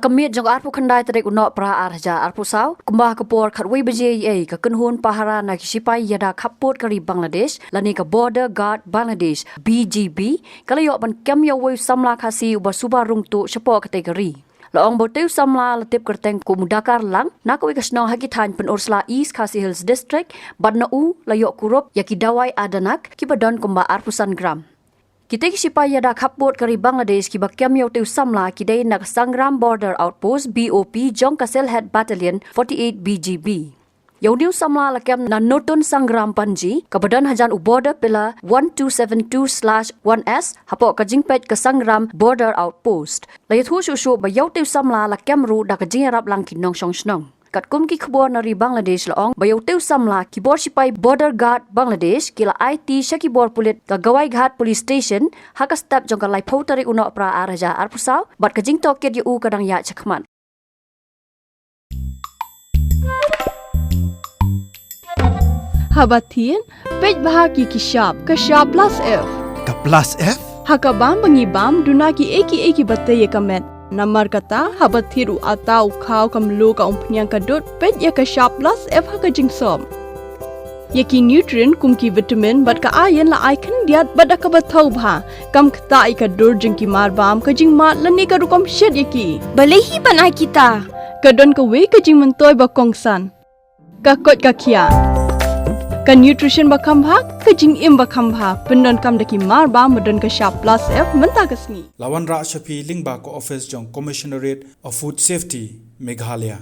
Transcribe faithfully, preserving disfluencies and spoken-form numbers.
Ka miet jong ka arphew khyndai tarik u Nohprah ar hajar arphew saw, kumba ha ka por khatwei baje eiei, ka kynhun pahara na ki shipai ïada khappud ka ri Bangladesh, lane ka Border Guard Bangladesh, B G B, ka la ïoh ban kem ïa uwei u samla Khasi uba suba rung tuh shapoh katei ka ri. La ong ba utei u samla la tip kyrteng kum u Dakar Lang, na kawei ka shnong ha ki thaiñ Pynursla, East Khasi Hills District, bad na u la ïoh kurup ïa ki dawai Adanak kiba don kumba arphew san gram. Kitei ki shipai ïada khappud ka ri Bangladesh kiba kem ïa utei u samla ki dei na ka Sangram Border Outpost, B O P, jong ka Sylhet Battalion forty-eight B G B. Ïa une u samla la kem na Notun Sangram Panji, kaba don hajan u border pillar one two seven two slash one S, hapoh ka jingpeit ka Sangram Border Outpost. La ïathuh shuh shuh ba ïa utei u samla la kem ruh da ka jingïarap lang ki nongshong shnong. Katkum ki khubor na ri Bangladesh la ong ba ïa utei u samla ki bor shipai Border Guard Bangladesh ki la aiti sha ki bor pulit ka Gawai Ghat Police Station ha ka step jong ka laiphew tarik u Nohprah ar hajar arphew saw, bad ka jingtohkit ïa u ka dang ïaid shakhmat. Haba thied, peit bha ki ki shap, ka shap plus F. Ka plus F? Ha ka bam ba ngi bam, duna ki ei ki ei kiba tei ïa ka met. Namar kata, haba thied u atta, u khaw, ka mluh, ka umphniang, ka dud, peit ïa ka shap plus F ha ka jingsop. Ïa ki nutrient kum ki vitamin bad ka iron la ai khyndiat bad da kaba thaw bha. Kam ktah ïa ka dur jong ki mar bam, ka jingmad lane ka rukom shet ïa ki. Balei hi ban ai kita? Ka don kawei ka jingmyntoi ba kongsan. Ka koit ka khiah. Ka nutrition ba kham bha, ka jingim ba kham bha. Pyndonkam da ki mar bam ba don ka shap plus F mynta ka sngi. La wanrah sha phi lyngba ka office jong Commissionerate of Food Safety, Meghalaya.